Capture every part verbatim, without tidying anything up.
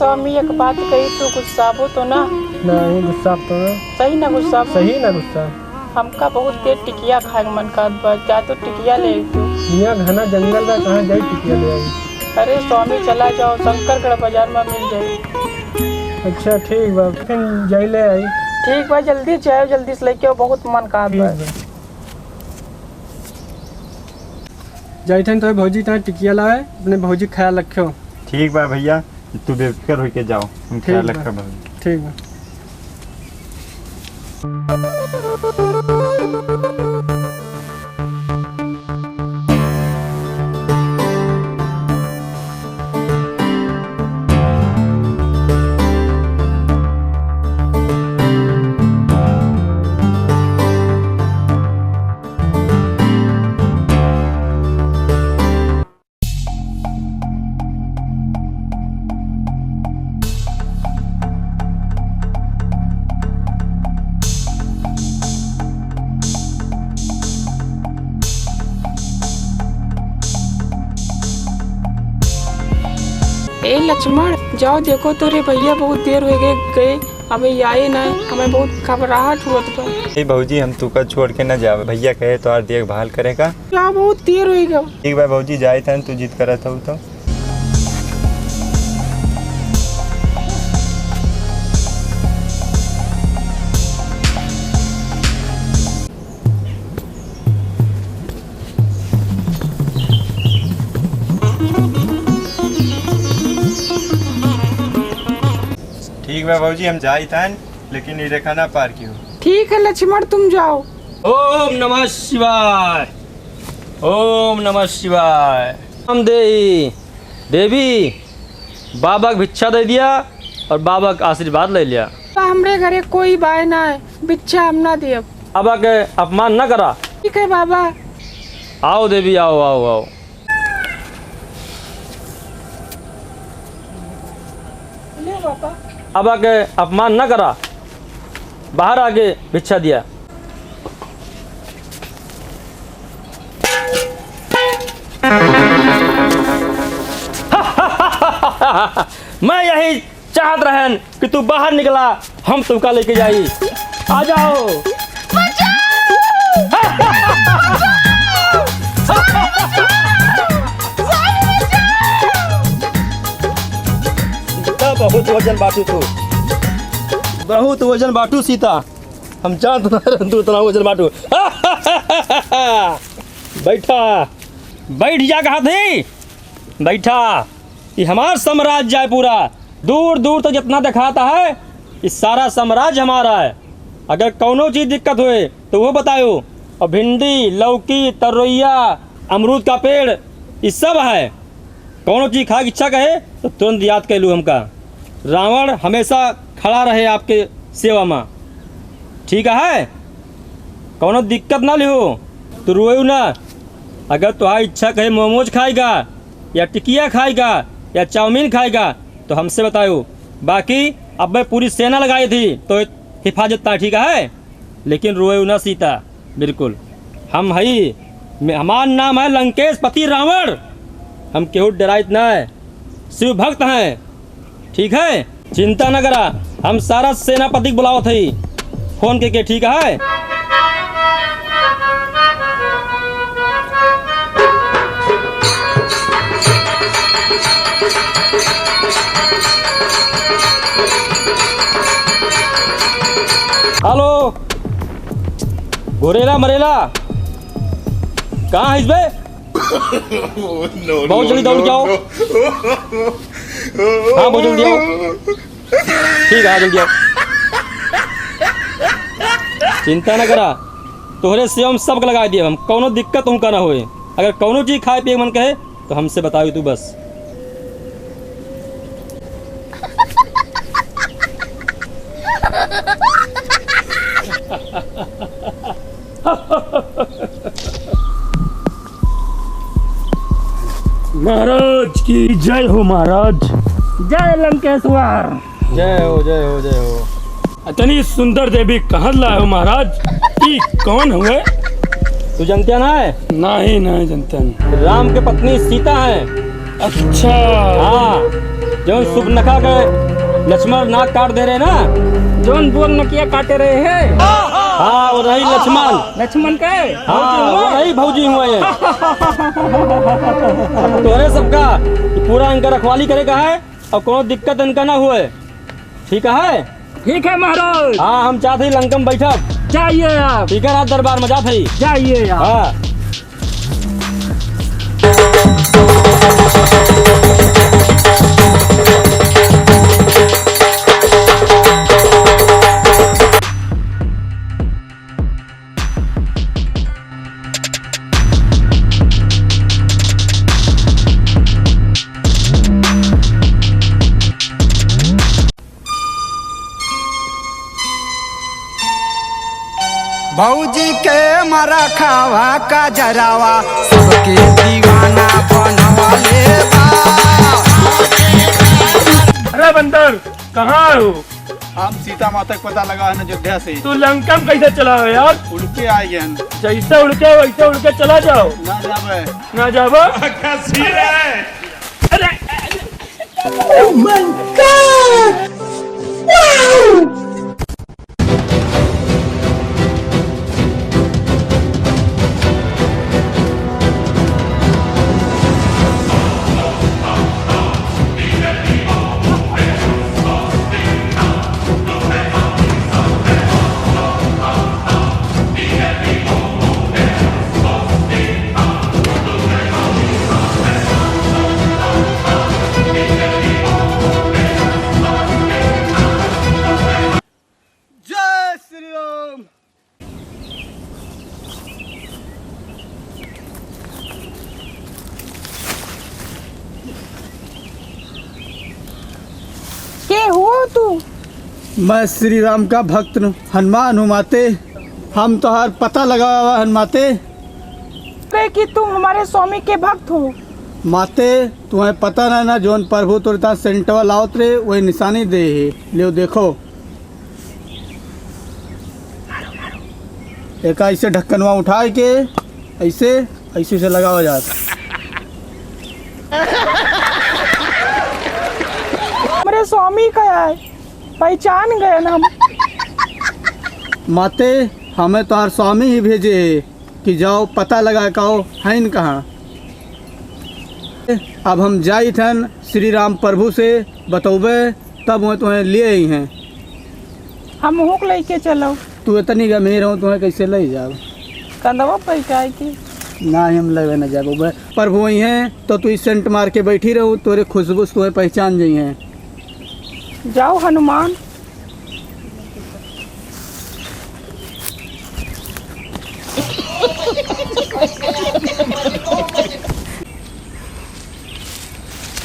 स्वामी, एक बात कही, तू गुस्साबो तो ना? नहीं, गुस्सा तो ना। सही ना गुस्साबो? सही ना गुस्सा। हमका बहुत तेज टिकिया खाए के मन करत बा, जा तो टिकिया ले आई तू। हियाँ घना जंगल बा, कहाँ जाई टिकिया ले आई? अरे स्वामी, चला जाओ, शंकरगढ़ बाजार में मिल जाई। अच्छा ठीक बा, फिर जाई ले आई। ठीक बा, जल्दी जाओ, जल्दी से लेके आओ, बहुत मन करत बा। ठीक बा। जाइत हन तो भौजी ताईं टिकिया लाए, अपने भौजी क ख्याल रखियो। ठीक बा भैया, तू बेफिक्र होके जाओ, हम ठीक ख्याल बा। रखब। ठीक बा। ए लक्ष्मण, जाओ देखो तोरे भैया बहुत देर होइ गए, गए, अबे आए ना, हमें बहुत घबराहट होत बा। ए भौजी, हम तुका छोड़ के ना जाब, भैया कहे तोहार देखभाल करे का। का बहुत देर होइ गवा। ठीक बा भौजी, जाइत हन, तू जिद करत हऊ तो। ठीक बा भौजी, हम जाइत हन, लेकिन ई रेखा ना पार किहो। ठीक है लक्ष्मण, तुम जाओ। ओम नमः शिवाय, ओम नमः शिवाय। हम देई देवी, बाबा क भिक्षा दे दिया और बाबा क आशीर्वाद ले लिया। हमरे घरे कोई बाय ना है, भिक्षा हम ना दियब। बाबा के अपमान ना करा। ठीक है बाबा। आओ देवी, आओ, आओ, आओ। ले बाबा। बाबा के अपमान ना करा, बाहर आके भिक्षा दिया। मैं यही चाहत रहन कि तू बाहर निकला, हम तुमका लेके जाई। आ जाओ। सीता, बहुत वजन बाटू तू, बहुत वजन बाटू सीता। हम जानत ना रहन तू इतना वजन बाटू। बैठा, बैठ जा कहा थी, बैठा। ये हमार साम्राज्य है पूरा, दूर दूर तक जितना दिखाता है, ये सारा साम्राज्य हमारा है। अगर कौनो चीज दिक्कत होए तो वो बतायो। और भिंडी, लौकी, तरोइया, अमरूद का पेड़, ये सब है। कौनो चीज खाए की इच्छा कहे तो तुरंत याद कर लू हमका। रावण हमेशा खड़ा रहे आपके सेवा मा, ठीक है? कौनो दिक्कत ना लिहो, तू रोयो ना। अगर तुहार इच्छा कहे मोमोज खाएगा या टिकिया खाएगा या चाउमीन खाएगा तो हमसे बतायो, बाकी अब मैं पूरी सेना लगाई थी तो हिफाजत ता, ठीक है? लेकिन रोयो ना सीता, बिल्कुल। हम हई, मे-, हमार नाम है लंकेश पति रावण। हम केहू डराइत ना है, शिव भक्त हैं, ठीक है? चिंता न करा, हम सारा सेनापति के बुलावत हई फोन के, के, ठीक है? हेलो, गोरेला मरेला, कहाँ है बे? बहुत जल्दी दौड़ के आओ। हाँ, बहुत जल्दी आओ। ठीक है, हाँ, जल्दी आओ। चिंता ना करा, तोहरे सेवा में सबके लगाई दिया हम, कौनो दिक्कत तुमका ना होए। अगर कौनो चीज खाए पिए के मन कहे तो हमसे बताओ तू बस। महाराज की जय हो महाराज। जय लंकेश्वर। जय हो, जय हो, जय हो। इतनी सुंदर देवी कहाँ लाए हो महाराज? ई कौन हुए? तू जनते ना है? नहीं, नहीं जनते नहीं। राम के पत्नी सीता है। अच्छा। हाँ। जौन सुपनखा के लक्ष्मण नाक काट दे रहे ना, जौन बोल नकिया काटे रहे हैं। हाँ, वो रही लक्ष्मण। लक्ष्मण के? हाँ, वो रही भौजी हुए हैं। तोहरे सबका पूरा इनका रखवाली करे का है और कोनो दिक्कत इनका ना हुए, ठीक है? ठीक है महाराज। हाँ, हम चाहते ही लंकम बैठब। जाइए आप। ठीक है, राज दरबार में जाते ही। जाइए आप। हाँ। भौजी के मरखवा का जरावा सबके दीवाना बनवले बा। अरे बंदर, कहाँ हो? हम सीता माता के पता लगा है अयोध्या से। तू लंका में कैसे चला हो यार? उड़ के आ गए हैं। जैसे उड़ के वैसे उड़ के चला जाओ। ना जाबे। ना जाबो? क्या सीन है? अरे, अरे, Oh my God! Wow! जय श्री राम। के हुआ तू? मैं श्री राम का भक्त हनुमान हूँ माते। हम तोहार पता लगावा हन माते। कहे कि तुम हमारे स्वामी के भक्त हो। माते, तुम्हें पता ना, ना जौन प्रभु तोरे ता सेंटवा लावत रे, वही निशानी दे है। लियो देखो। एक ऐसे ढक्कनवा उठाए के, ऐसे, ऐसे से लगावा जात। हमरे स्वामी का है, पहचान गए ना हम। माते, हमें तोहार स्वामी ही भेजे है कि जाओ पता लगा के आओ, हैं न कहाँ। अब हम जाइत हन श्री राम प्रभु से बतौबे, तब वह तुम्हें लिए आई हैं। हम हुक लेके चलो। तू इतनी गंभीर हो, तुम्हें कैसे ले जाओ? कंधवा पे काहे की? ना, हम लेवे न जाबो बे। प्रभु वही हैं, तो तू ई सेंट मार के बैठी रहो, तोरे खुशबू से तुम्हें पहचान जाई हैं। जाओ हनुमान।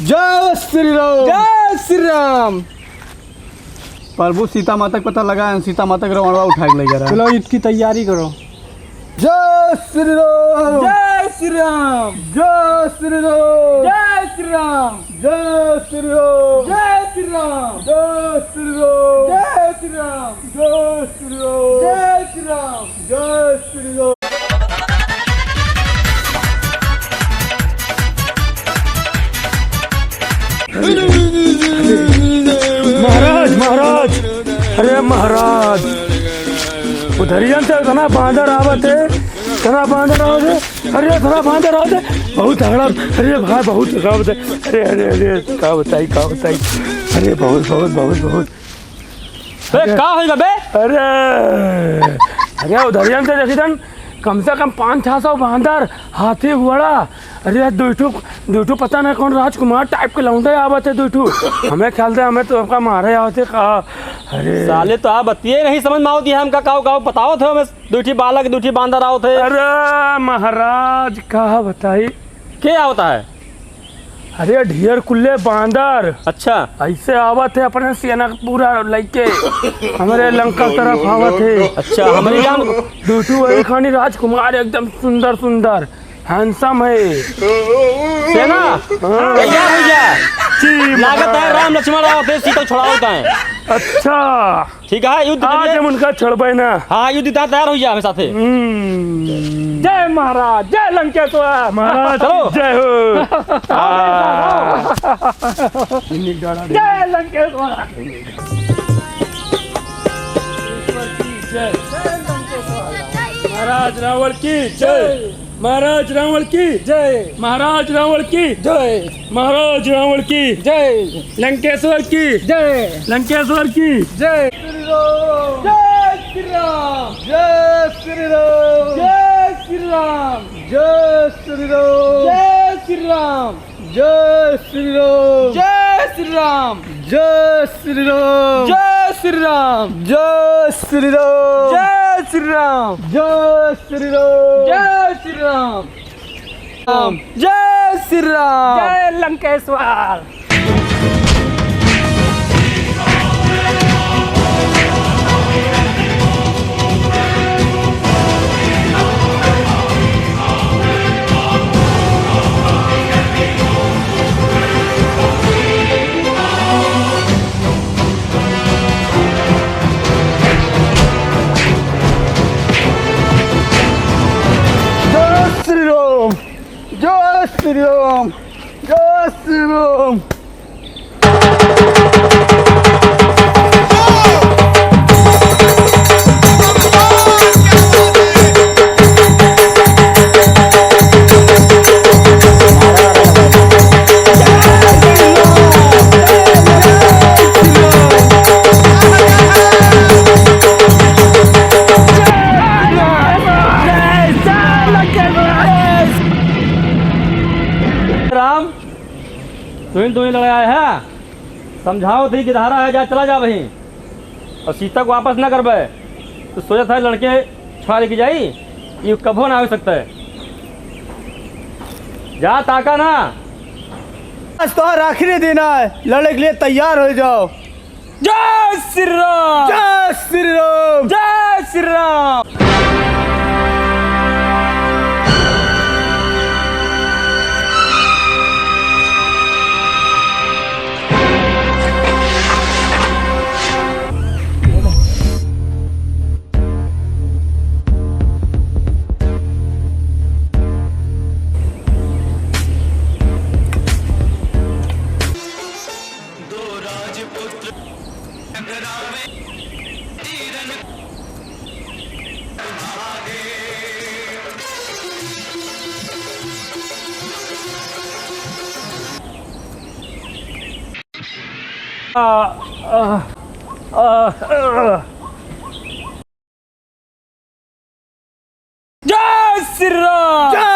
जय श्री राम। जय श्री राम। प्रभु सीता माता के पता लगा है, सीता माता के रवानवा उठा के ले जा रहा है। चलो, ईद की तैयारी करो। जय श्री राम। जय श्री राम। जय श्री राम। जय श्री राम। जय श्री राम। जय श्री राम। जय श्री राम। जय श्री राम। जय श्री राम। जय श्री राम। जय श्री राम। महाराज, महाराज, अरे महाराज, उधरियन से इतना बांदर आवत है, इतना बांदर आवत है, अरे इतना बांदर आवत है, बहुत तगड़ा, अरे भाई बहुत तगड़ा आवत है, अरे, अरे, अरे, का बताई, का बताई, अरे बहुत, बहुत, बहुत, बहुत। बे, अरे। का होइगा बे? अरे, अरे, उधरियन से देखी तन, कम से कम पाँच छह सौ बांदर, हाथी घोड़ा। अरे, दुइ ठो, दुइ ठो पता नहीं कौन राजकुमार टाइप के लौंडे आवत है, दुइ ठो। हमें ख्याल से हमें तो आपका मारे आवत है का? अरे। साले तो आप बतिये नहीं समझ में आवत है, हमका काऊ काऊ बतावत है, हमें दुइ ठी बालक, दुइ ठी बांदर आवत है। अरे महाराज, का बताई? के आवत है? अरे ढेर कुल्ले बांदर। अच्छा। ऐसे आवत है अपने सेना पूरा लइके हमरे लंका तरफ आवत है। अच्छा, हमरे जान। दुइ ठो वही खानी राजकुमार एकदम सुंदर सुंदर, handsome है। सेना, हाँ। तैयार हो जा। जी, लागत है महाराज। राम लक्ष्मण आवत है, सीता छोड़ावत है। अच्छा। ठीक है, युद्ध के आज लिए हम उनका छोड़बे ना। हाँ, युद्ध इतना तैयार हो गया हमें साथे। हम्म। जय महाराज, जय लंकेश्वर। महाराज चलो। जय हो। हाँ। जय लंकेश्वर। जय। महाराज रावण की जय। महाराज रावण की जय। महाराज रावण की जय। महाराज रावण की जय। लंकेश्वर की जय। लंकेश्वर की जय। श्री राम। जय श्री राम। जय श्री राम। जय श्री राम। जय श्री राम। जय श्री राम। जय श्री राम। जय श्री राम। जय श्री राम। जय श्री राम। जय श्री राम। जय श्री राम। जय श्री राम। जय श्री राम। जय श्री राम। जय लंकेश्वर। जय श्री राम, जय श्री राम, जय श्री राम। राम, तुहीं, तुहीं लड़े आए हैं, समझाओ थी कि धारा है, जा, चला जा वहीं। और सीता को वापस ना करबे, तो सोचा था लड़के छुड़ा लेके जाई, ये कभो ना हो सकता है। जा ताका ना। आज तोहार आखिरी दिन है, लड़े के लिए तैयार हो जाओ। जय श्री राम। जय श्री राम। जय श्री राम। आ, आ, आ, आ। जय श्री राम।